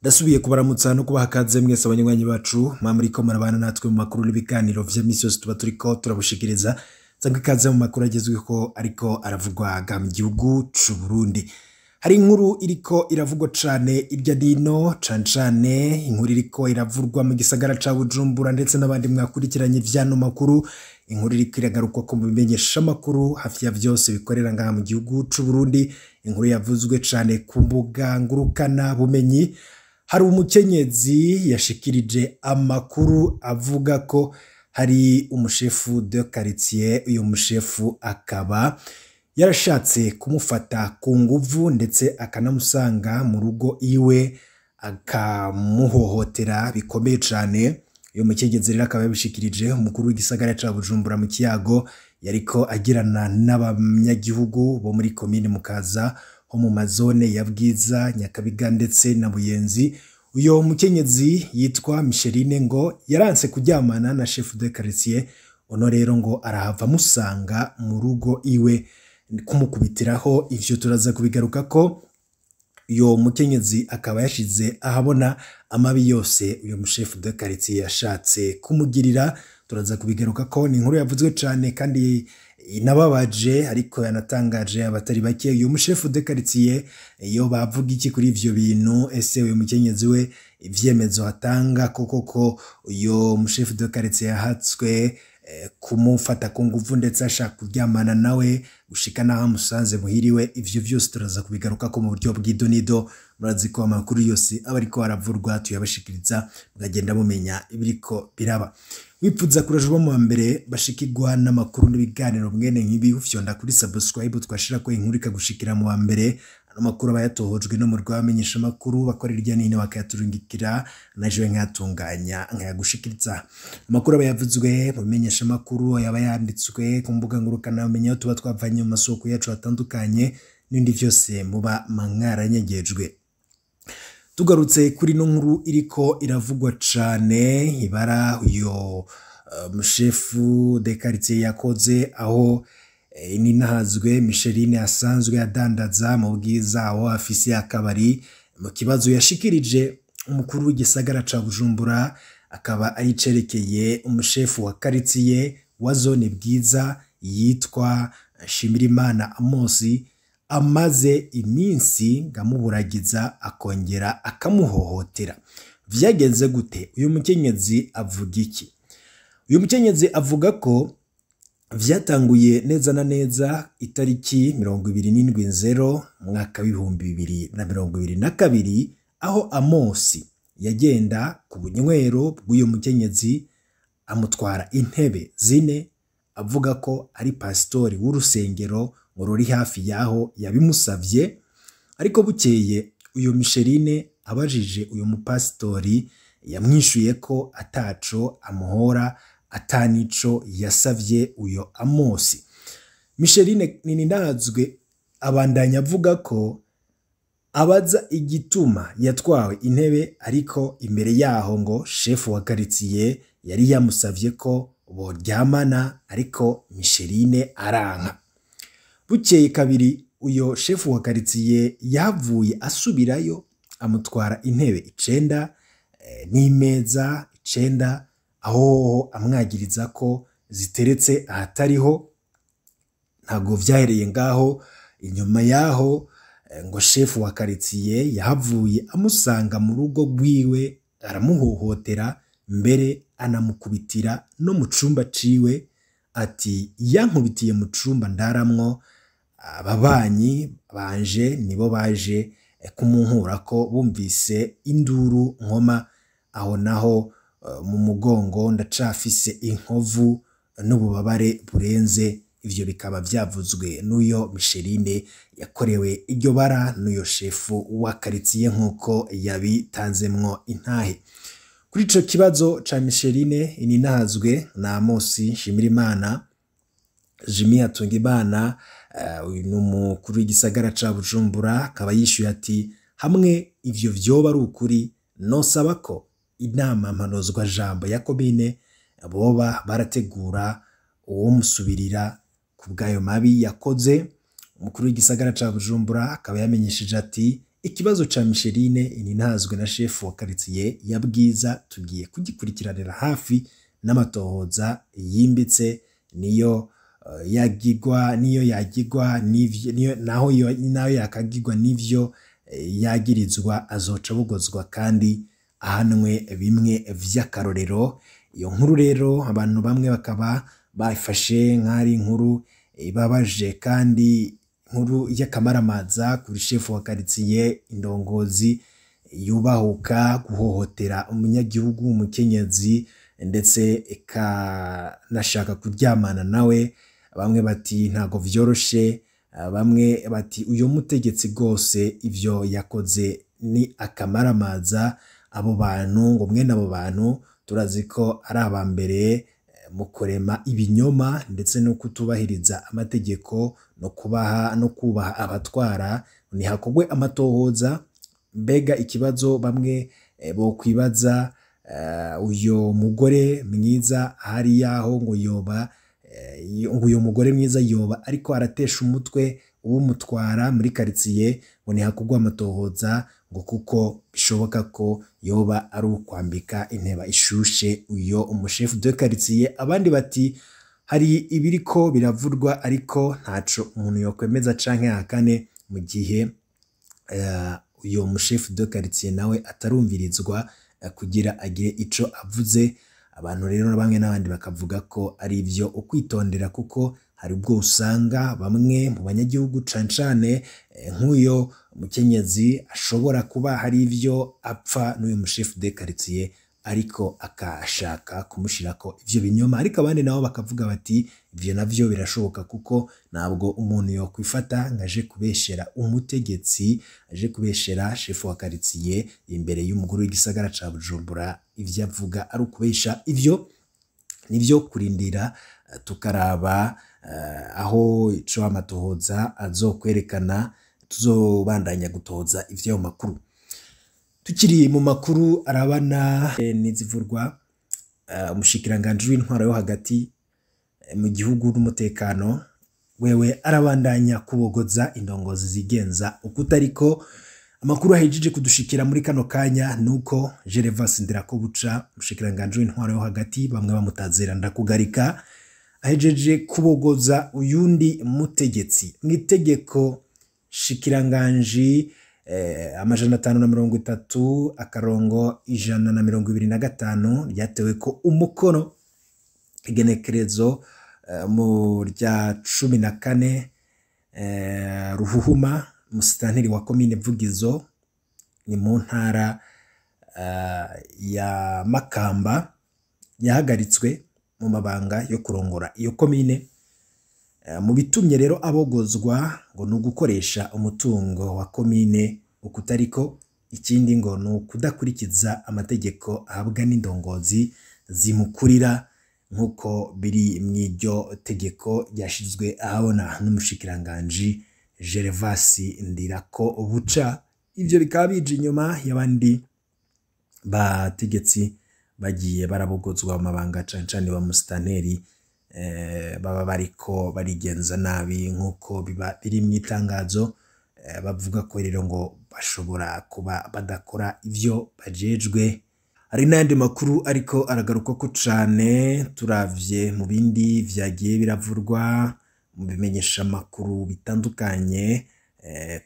Ndasubiye kubaramutsa no kubaha kaze mwese abanywanyi bacu mwamuriko murabana natwe mu makuru n'ibiganiro vya misi yose tuba turiko turabushikiriza. Sangwe ikaze mu makuru agezweho ariko aravugwa ga mu gihugu c'u Burundi. Hari inkuru iriko iravugwa cane irya nino, cane cane inkuru iriko iravurwa mu gisagara ca Bujumbura ndetse n'abandi mwakurikiranye vyano makuru. Inkuru iriko iragarukwa ko mu bimenyesha makuru hafi ya vyose bikorera ngaha mu gihugu c'u Burundi. Inkuru yavuzwe cane ku mbuga ngurukana bumenyi. Hari umukenyezi yashikirije amakuru avuga ko hari umushefu de quartier, uyu mushefu akaba yarashatse kumufata ku nguvu ndetse akanamusanga mu rugo iwe akamuhohotera bikomeye cane. Uyu mukenyezi rero akaba yabishikirije umukuru w'igisagara ca Bujumbura mu Kiyago yariko agirana n'abanyagihugu bo muri komine Mukaza ho mu mazone ya Bwiza, Nyakabiga ndetse na Buyenzi. Uyo mukenyezi yitwa Micheline ngo yaranse kuryamana na chef de quartier, ono rero ngo arahava amusanga mu rugo iwe kumukubitiraho. Ivyo turaza kubigarukako. Uyo mukenyezi akaba yashize ahabona amabi yose uyo mushefu de quartier yashatse kumugirira. Turaza kubigarukako, ni inkuru yavuzwe cane kandi inababaje ariko yanatangaje abatari bake. Uyu mushefu de quartier iyo bavuga iki kuri ivyo bintu? Ese uyu mukenyezi we ivyemezo atanga koko ko uyu mushefu de quartier yahatswe kumufata ku nguvu ndetse ashaka kuryamana nawe gushika naho amusanze muhiriwe? Ivyo vyose turaza kubigarukako mu buryo bw'idonido. Murazi ko amakuru yose aba ariko aravurwa tuyabashikiriza mukagenda mumenya ibiriko biraba. Wipfuza kuraje uba mu mbere bashikirwa n'amakuru n'ibiganiro mwene nk'ibi, ufyonda kuri subscribe twashirako inkuru ikagushikira mu wa mbere. Ano makuru aba yatohojwe no mu rwamenyesha amakuru bakorera irya nino bakayaturungikira, najewe nkayatunganya nkayagushikiriza. Amakuru aba yavuzwe mu bimenyesha amakuru, yaba yanditswe ku mbuga ngurukanabumenyi aho tuba twavanye mu masoko yacu atandukanye n'ibindi vyose muba mwaranyegejwe. Tugarutse kuri no nkuru iriko iravugwa cane, ibara uyo mushefu de quartier yakoze aho Ninahazwe Micheline asanzwe adandaza mu Bwiza aho afise akabari. Mu kibazo yashikirije umukuru w'igisagara ca Bujumbura akaba ari cerekeye umushefu wa quartier wa zone Bwiza yitwa Shimirimana Amosi, amaze iminsi ngamuburagiza akongera akamuhohotera. Vyagenze gute? Uyu mukenyezi avuga iki? Uyu mukenyezi avuga ko vyatanguye neza na neza itariki 27 mwaka w'2022, aho Amosi yagenda ku bunywero bw'uyu mukenyezi amutwara intebe zine, avuga ko ari pastori w'urusengero ngo ruri hafi yaho yabimusavye. Ariko bukeye uyu Micheline abajije uyu mupasitori yamwishuye ko ataco amuhora atanico yasavye uyo Amosi. Micheline Ninahazwe abandanya avuga ko abaza igituma yatwawe intebe, ariko imbere yaho ngo shefu wa quartier yari yamusavye ko boryamana, ariko Micheline aranka. Bukeye kabiri uyo shefu wa quartier yavuye asubirayo amutwara intebe 9 n'imeza 9, aho amwagiriza ko ziteretse ahatariho. Ntabwo vyahereye ngaho, inyuma yaho ngo shefu wa quartier yahavuye amusanga mu rugo rwiwe aramuhohotera, mbere anamukubitira no mu cumba ciwe. Ati yankubitiye mu cumba ndaramwo, ababanyi banje nibo baje kumunkurako bumvise induru nkoma, aho naho mu mugongo ndacafise inkovu n'ububabare burenze. Ivyo bikaba vyavuzwe n'uyo Micheline yakorewe iryo bara n'uyo shefu wa quartier nk'uko yabitanzemwo intahe. Kuri ico kibazo ca Micheline Ninahazwe na Amosi Shimirimana, Jimmy Hatungimana uyu ni umukuru w'igisagara ca Bujumbura, akaba yishuye ati hamwe ivyo vyoba ari ukuri nosaba ko inama mpanozwa jambo ya komine boba barategura uwo musubirira ku bw'ayo mabi yakoze. Umukuru w'igisagara ca Bujumbura akaba yamenyesheje ati Ikibazo ca Micheline Ininahazwe na shefu wa quartier ya Bwiza tugiye kugikurikiranira hafi n'amatohoza yimbitse, niyo yagigwa niyo yagigwa niyo naho nayo yakagigwa nivyo yagirizwa, azoca bugozwa kandi ahanwe bimwe vy'akarorero. Iyo nkuru rero abantu bamwe bakaba bafashe nk'ari inkuru ibabaje kandi nkuru y'akamaramaza kuri shefu wa quartier, indongozi yubahuka guhohotera umunyagihugu umukenyezi ndetse ikanashaka kuryamana nawe. Bamwe bati ntago vyoroshe, bamwe bati uyo mutegetsi gose ivyo yakoze ni akamaramaza. Abo bantu ngo mwene abo bantu turazi ko ari aba mbere mu kurema ibinyoma ndetse no kutubahiriza amategeko no kubaha no kubaha abatwara. Nihakogwe amatohoza. Mbega ikibazo bamwe bo kwibaza, uyo mugore mwiza hari yaho ngo yoba ngo uyo mugore mwiza yoba ariko aratesha umutwe uwumutwara muri quartier, ngo nihakogwe amatohoza ngo kuko bishoboka ko yoba ari ukwambika inteba ishushe uyo umushefu de quartier. Abandi bati hari ibiriko biravurwa ariko ntaco umuntu yokwemeza canke ahakane mu gihe uyo mushefu de quartier nawe atarumvirizwa kugira agire ico avuze. Abantu rero bamwe n'abandi bakavuga ko ari ivyo ukwitondera, kuko hari ubwo usanga bamwe mu banyagihugu cane cane nk'uyo mukenyezi ashobora kuba hari ivyo apfa n'uyu mushefu de quartier ariko akashaka kumushirako ivyo binyoma. Ariko abandi nabo bakavuga bati ivyo navyo birashoboka, kuko ntabwo umuntu yokwifata ngo aje kubeshera umutegetsi, aje kubeshera shefu wa quartier imbere y'umukuru w'igisagara ca Bujumbura, ivyo avuga ari ukubesha. Ivyo nivyo kurindira tukaraba aho ico amatohoza azokwerekana, tuzobandanya gutoza ivyo makuru. Tukiri mu makuru arabana n'izivurwa, umushikiranganji w'intwaro yo hagati mu gihugu n'umutekano wewe arabandanya kubogoza indongozi zigenza ukutariko. Amakuru ahejeje kudushikira muri kano kanya nuko Gervas Ndirakobuca, umushikiranganji w'intwaro yo hagati bamwe bamutazera ndakugarika, ahejeje kubogoza uyundi mutegetsi. Mw'itegeko shikiranganji 530 akarongo 125 ryatewe ko umukono igenekerezo mu rya 14 Ruhuhuma, musitanteri wa komine Vugizo ni mu ntara ya Makamba, yahagaritswe mu mabanga yo kurongora iyo komine. Mu bitumye rero abogozwa ngo ni ugukoresha umutungo wa komine ukutariko, ikindi ngo ni ukudakurikiza amategeko ahabwa n'indongozi zimukurira nk'uko biri mw'iryo tegeko ryashizwe ahabona n'umushikiranganji Gervas Ndirakobuca. Ivyo bikaba bije inyuma y'abandi bategetsi bagiye barabogozwa mu mabanga, cane cane ba musitanteri baba bariko barigenza nabi nk'uko biba biri mw'itangazo. Bavuga ko rero ngo bashobora kuba badakora ivyo bajejwe. Hari n'ayandi makuru ariko aragaruka ko cane turavye mu bindi vyagiye biravurwa mu bimenyesha makuru bitandukanye.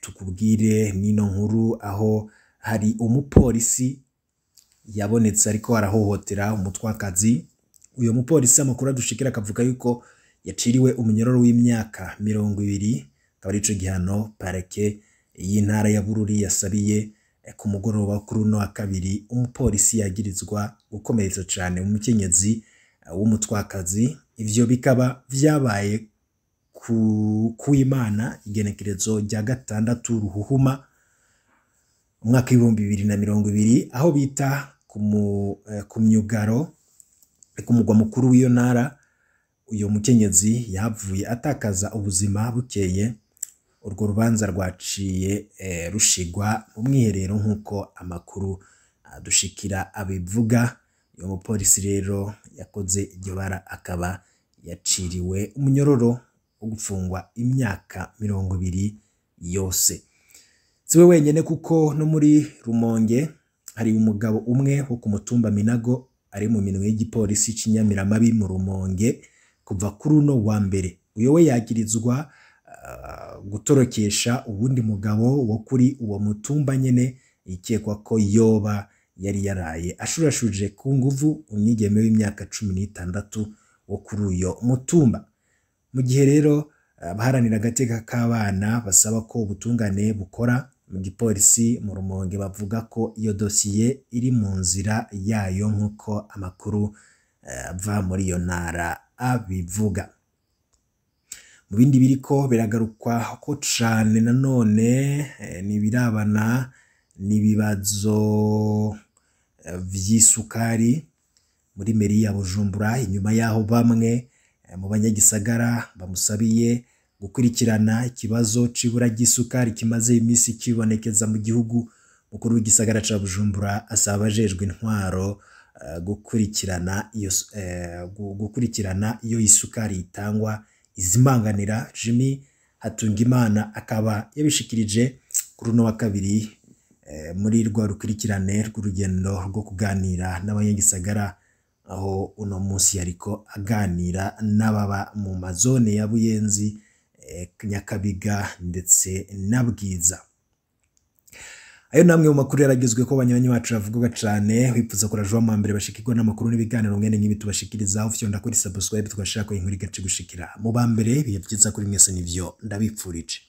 Tukubwire n'ino nkuru aho hari umupolisi yabonetse ariko arahohotera umutwakazi. Uyo mupolisi amakuru adushikira akavuga yuko yaciriwe umunyororo w'imyaka 20, akaba arico gihano parake y'intara ya Bururi yasabiye ku mugoroba kuri uno wa kabiri umupolisi yagirizwa gukomeretsa cane umukenyezi w'umutwakazi. Ivyo bikaba vyabaye ku Imana igenekerezo rya 6 Ruhuhuma umwaka 2020, aho bita ku myugaro ku mugwa mukuru w'iyo ntara. Uyo mukenyezi yahavuye atakaza ubuzima bukeye. Urwo rubanza rwaciye rushigwa mu mwiherero nk'uko amakuru adushikira abivuga. Uyo mupolisi rero yakoze iryo bara akaba yaciriwe umunyororo wo gupfungwa imyaka 20 yose. Siwe wenyene kuko no muri Rumonge hari umugabo umwe wo ku mutumba Minago ari mu minwe y'igipolisi c'inyamiramabi mu Rumonge kuva kuri uno wa mbere. Uyo we yagirizwa gutorokesha uwundi mugabo wo kuri uwo mutumba nyene, ikekwa ko yoba yari yaraye ashurashuje ku nguvu umwigeme w'imyaka 16 wo kuri uyo mutumba. Mu gihe rero abaharanira agateka k'abana basaba ko ubutungane bukora, mu gipolisi mu Rumonge bavuga ko iyo dosiye iri mu nzira yayo nk'uko amakuru ava muri iyo ntara abivuga. Mu bindi biriko biragarukwa ko cane nanone ni ibirabana n'ibibazo vy'isukari muri meri ya Bujumbura, inyuma yaho bamwe mu banyagisagara bamusabiye gukurikirana ikibazo c'ibura ry'isukari kimaze imisi kibonekeza mu gihugu. Mukuru w'igisagara ca Bujumbura asaba abajejwe intwaro gukurikirana iyo isukari itangwa izimanganira. Jimmy Hatungimana akaba yabishikirije kuri uno wa kabiri muri rwa rukurikirane rw'urugendo rwo kuganira n'abanyagisagara, aho uno munsi yariko aganira n'ababa mu mazone ya Buyenzi, Nyakabiga ndetse na Bwiza. Ayo namwe mu makuru yaragezwe ko abanywanyi bacu bavuga cane. Wipfuza kuraje wa mbere bashikirwa n'amakuru n'ibiganiro mwene nk'ibi tubashikiriza, ufyonda kuri subscribe tugashira ko inkuru igace gushikira mu ba mbere. Ibihe vyiza kuri mwese nivyo ndabipfurije.